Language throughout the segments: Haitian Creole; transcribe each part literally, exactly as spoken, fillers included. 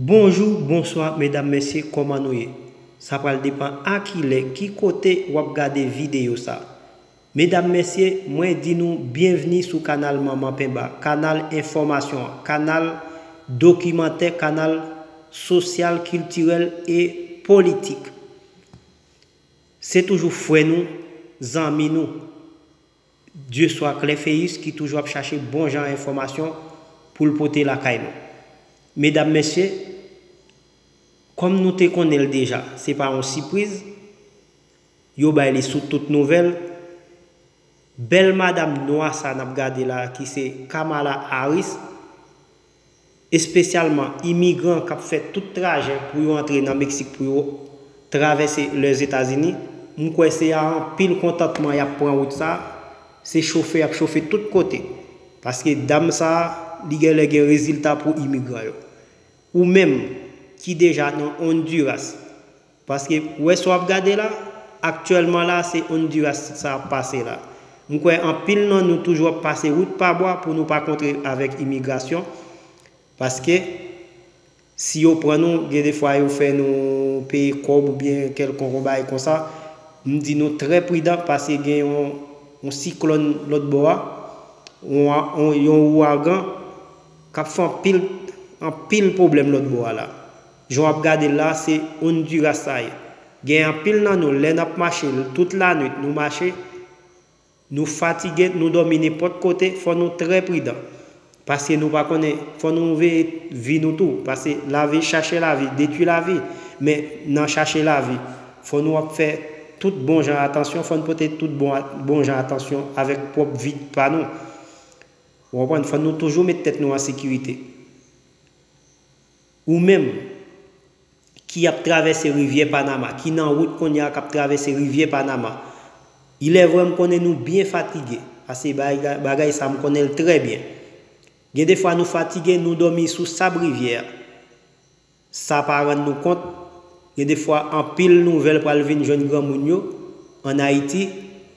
Bonjou, bonswa, medam, mesye, kòman nou ye? Sa pral depann a ki lè, ki kote w ap gade videyo sa. Medam, mesye, mwen di nou byenvni sou kanal Manman Penba, kanal enfòmasyon an, kanal dokimantè, kanal sosyal, kiltirèl e politik. Se toujou frè nou, zanmi nou, Dieu soit Clefeus ki toujou ap chache bon jan enfòmasyon pou l pote lakay nou. Medam, mesye, kòm nou te konnen l deja, se pa yon sipriz, yo bay li sou tout nouvèl. Bèl madanm nwa sa n ap gade la, ki se Kamala Harris, espesyalman imigran k ap fè tout trajè pou yo antre nan Meksik, pou yo travèse Lèzetazini, m kwè se a anpil kontantman y ap pran wout sa, se chofe y ap chofe tout kote. Paske dam sa, li genlè gen rezilta pou imigran yo. Ou menm ki deja nan Honduras, paske wè sa w ap gade la, aktyèlman la, se Honduras sa ap pase la. M kwè anpil nan nou toujou ap pase wout pa bwa pou nou pa kontre avèk imigrasyon, paske si yo pran nou, gen de fwa yo fè nou peye kòb oubyen kèlkonk yon bagay konsa. M di nou trè pridan, paske gen yon, yon siklòn lòt bò a, yon, yon, yon ouragan k ap fè anpil, anpil pwoblèm lòt bò a la. Jan w ap gade l la, se Honduras sa ye. Gen anpil nan nou, lè n ap mache tout lanwit, nou mache, nou fatige, nou dòmi nenpòt kote, fò nou trè pridan. Paske nou pa konnen, fò nou veye vi nou tou. Paske lavi, chache lavi, detwi lavi. Men nan chache lavi, fò nou ap fè tout bon jan atansyon, fò n pote tout bon, bon jan atansyon avèk pwòp vi pa nou. Ou konprann? Fò nou toujou met tèt nou an sekirite. Ou menm ki ap travèse rivyè Panama, ki nan wout kounye a k ap travèse rivyè Panama, ilèvrè m konnen nou byen fatige, paske bagay, bagay sa m konnen l trè byen. Gen de fwa nou fatige, nou dòmi sou sab rivyè a. Sa pa rann nou kont, gen de fwa anpil nouvèl pral vin jwenn granmoun yo ann Ayiti,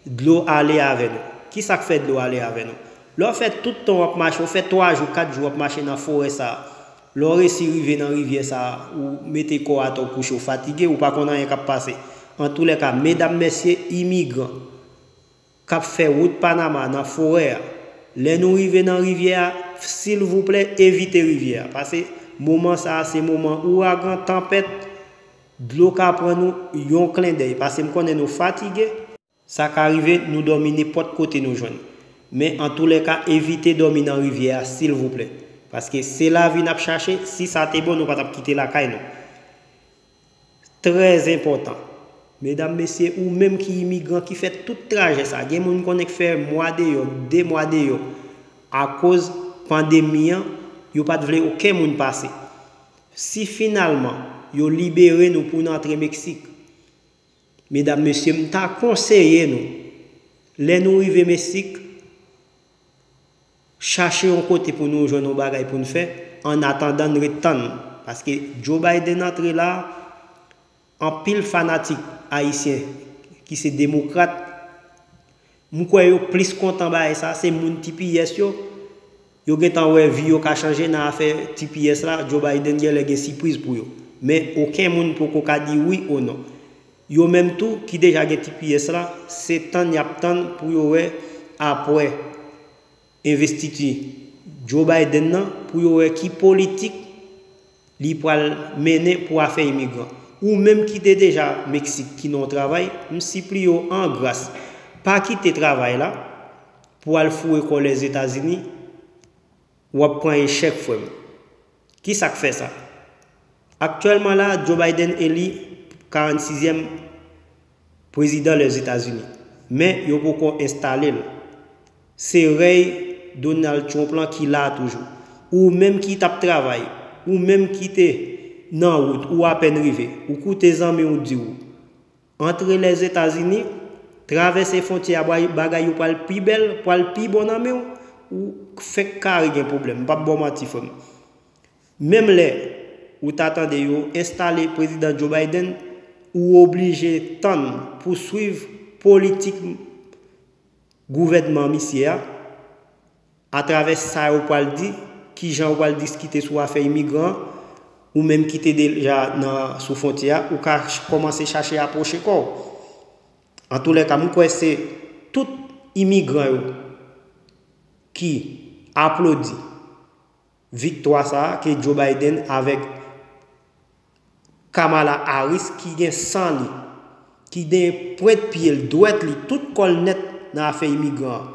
dlo ale avè nou. Kisa k fè dlo ale avè nou? Lè w fè tout tan w ap mache, w fè twa jou, kat jou w ap mache nan forè sa a, lè w resi rive nan rivyè sa a, ou mete kò w atè, w kouche, w fatige, ou pa konn anyen k ap pase. Antoulèka, medam, mesye, imigran k ap fè wout Panama nan forè a, lè nou rive nan rivyè a, silvouplè, evite rivyè a. Paske moman sa a, se moman ouragan, tanpèt, dlo ka pran nou yon klendèy. Paske m konnen nou fatige, sa ka rive, nou dòmi nenpòt kote nou jwenn. Men, antoulèka, evite dòmi nan rivyè a, silvouplè. Paske se lavi n ap chache, si sa te bon, nou pa t ap kite lakay nou. Trè enpòtan. Medam, mesye, ou menm ki imigran, ki fè tout trajè sa, gen moun konnen k fè mwa deyò, de mwa deyò, akoz pandemi an, yo pa t vle okenn moun pase. Si finalman, yo libere nou pou n antre Meksik, medam, mesye, m ta konseye nou, lè nou rive Meksik, chache yon kote pou nou jwenn yon bagay pou n fè, annatandan n ret tann. Paske Joe Biden antre la, anpil fanatik ayisyen ki se demokrat, m kwè yo plis kontan bagay sa, se moun T P S yo. Yo gentan wè vi yo ka chanje nan afè T P S la, Joe Biden genlè gen sipriz pou yo. Men okenn moun poko ka di wi ou non. Yo menm tou ki deja gen T P S la, se tann y ap tann pou yo wè apre envestiti Joe Biden nan, pou yo wè ki politik li pral mennen pou afè imigran. Ou menm ki te deja Meksik, ki nan yon travay, m sipliye w an gras, pa kite travay la pou al foure kò w Lèzetazini, w ap pran echèk, frè m. Kisa k fè sa? Aktyèlman la, Joe Biden eli karannsizyèm prezidan Lèzetazini, men yo poko enstale l. Se rèy Donald Trump lan ki la toujou. Ou menm ki t ap travay, ou menm ki te nan wout, ou apèn rive, ou koute zanmi w di w, antre Lèzetazini, travèse fwontyè a, bagay yo pral pi bèl, pral pi bon nan men w, ou fèk kare gen pwoblèm. M p ap ba w manti, frè m. Menm lè ou ta tande yo enstale prezidan Joe Biden, ou oblije tann pou swiv politik gouvènman misye a, atravè sa yo pral di, kijan yo pral diskite sou afè imigran, ou menm ki te deja nan, sou fwontyè a, ou ka ch- kòmanse chache apwoche kò w. Antoulèka, m kwè se tout imigran yo ki aplodi viktwa sa a ke Joe Biden avèk Kamala Harris ki gen san li, ki gen pwent pye l, dwèt li, tout kò l nèt nan afè imigran an.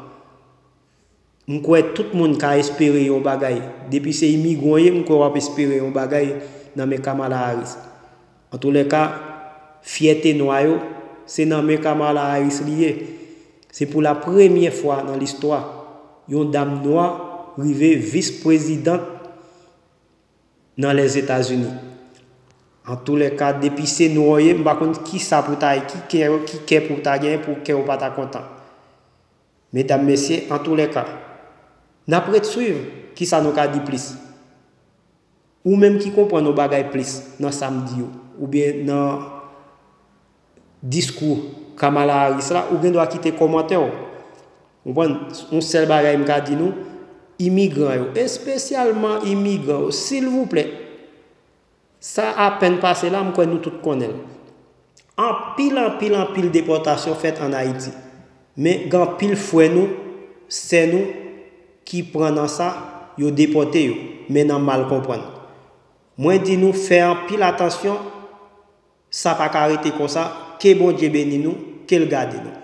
M kwè tout moun ka espere yon bagay. Depi se imigran w ye, m kwè w ap espere yon bagay nan men Kamala Harris. Antoulèka, fyète nwa yo, se nan men Kamala Harris li ye. Se pou la premyè fwa nan listwa, yon dam nwa rive vis prezidant nan Lèzetazini. Antoulèka, depi se nwa w ye, m pa konn ki sa pou ta, ki kè, ki kè pou ta genyen pou kè w pa ta kontan. Medam, mesye, antoulèka, n ap ret swiv ki sa nou ka di plis. Ou menm ki konprann yon bagay plis nan sa m di yo, oubyen nan diskou Kamala Harris la, ou gen dwa kite kòmantè w. Ou konprann? Yon sèl bagay m ka di nou, imigran yo, espesyalman imigran yo, silvouplè, sa apèn pase la, m kwè nou tout konnen l. Anpil, anpil, anpil depòtasyon fèt ann Ayiti. Men gen anpil frè nou, sè nou ki pran nan sa, yo depòte yo, men nan mal konprann. Mwen di nou fè anpil atansyon, sa pa ka rete konsa, ke Bondye beni nou, ke l gade nou.